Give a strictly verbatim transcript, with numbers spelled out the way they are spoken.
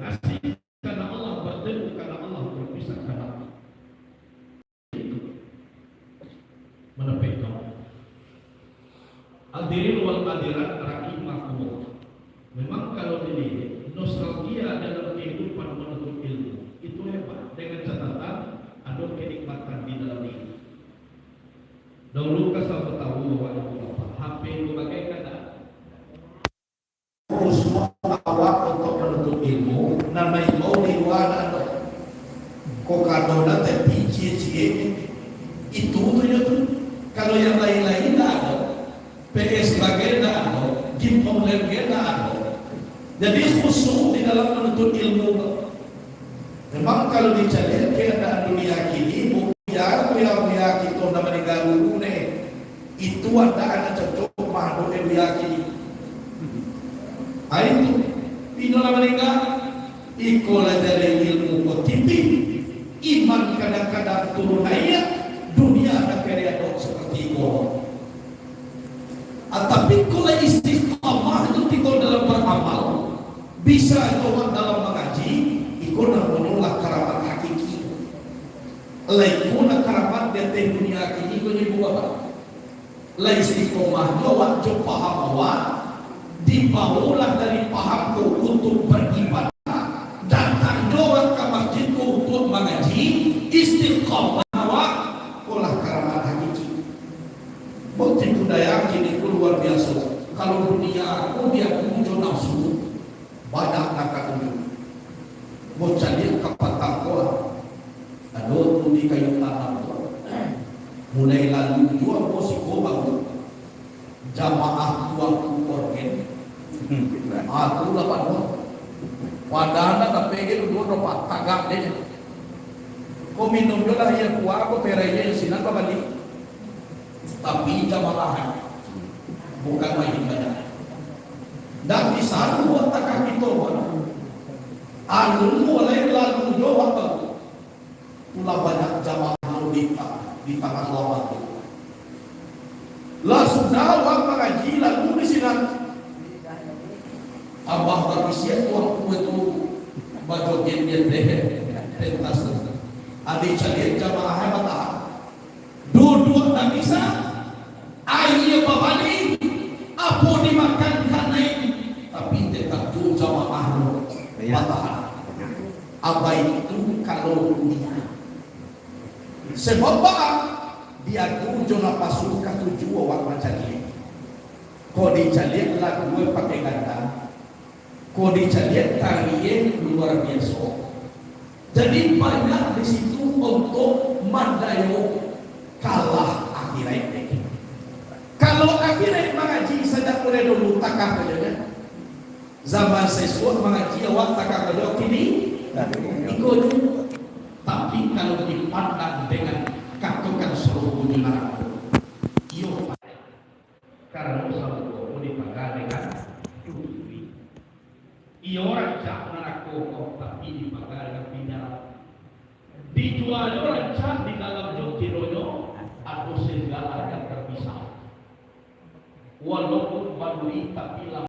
Kasih karena Allah, bertemu karena Allah, berpisah karena Allah. Menepik kamu. Hadirin wal hadirat rahimakumullah. Memang kalau dilihat, nostalgia dalam kehidupan menuntut ilmu itu hebat, dengan catatan ada kenikmatan di dalam diri. Dahulu ka sabatau awak ibu bapak, H P tu bagai kada. Khusyuk awak untuk menuntut ilmu, nan maimbau di lua ndak ado. Kok kado nan tapi ciek-ciek, itu tu je tu. Kalau yang lain-lain ndak ado, P S bagai ndak ado, game online bagai ndak ado. Jadi khusyuk di dalam menuntut ilmu tu. Memang kalau dicaliak keadaan dunia kini, buya-buya kito nan maningga dulu ne, itu ado nan cocok mah doh buya kini. Ai tu, inyo lah maningga, iko lah jadi ilmu ko tipi, iman kadang-kadang turun naiak, dunia nan kini ado seperti iko. Ah, tapi kalau istiqamah tu kito dalam baramal, bisa jo dalam mangaji, iko namonyo lah karamat hakiki. Lah iko lah karamat di ateh dunia kini ko nyo ibu bapak. Lah istiqamah jo awak jo paham awak, dibawolah dari paham tu untuk baribadah, datang jo awak ka masjid tu untuk mangaji, istiqamah awak, ko lah karamat hakiki. Bukti budaya kini ko luar biaso. Kalau dunia ko diadu jo nafsu, banyak nan katuju. Mo caliak ka patang ko, ado tu di kayu tanam tu. Mulai lalu juo ko siko baru. Jamaah tuangku orgen. Ah, tu lah panuah. Padahal nan dapek ge duduak dapek tagak deh. Ko minum jo lah, iyo kuah, ko perai je sinan babali. Tapi jamaah, bukan main banyak. Ndak bisa buat takah kito, Pak. Anu mulai lalu jo waktu. Pulang banyak jamaah lo di, di tangah lawan tu. Lah sudah awak mangaji lalu di sinan. Abah babisiak tuangku itu bajoget di ateh pentas tu. Adi caliak jamaah batahan. Duduak ndak bisa, aia babali, apo dimakan kanai, tapi tetap tu jamaah lo batahan. Abai tu kalau dunia. Sebab baa? Diadu jo napasu katuju awak mancaliak. Ko dicaliak lagu pakai gandang, ko dicaliak tarian luar biaso. Jadi banyak di situ untuk mandayo kalah akhirat. Kalau akhirat mangaji sajak mulai dulu takah sajo nyo. Zaman sesuai mangaji awak takah sajo kini. Iko juo. Tapi kalau dipandang dengan katokan saluruh dunia, iyo. Karano sarugo ko dipaga dengan duit. Iyo, rancak narako ko, tapi dipaga dengan pinjam. Dijua jo rancak di dalam jo kironyo ado segala yang terpisah. Walaupun baduri, tapi lah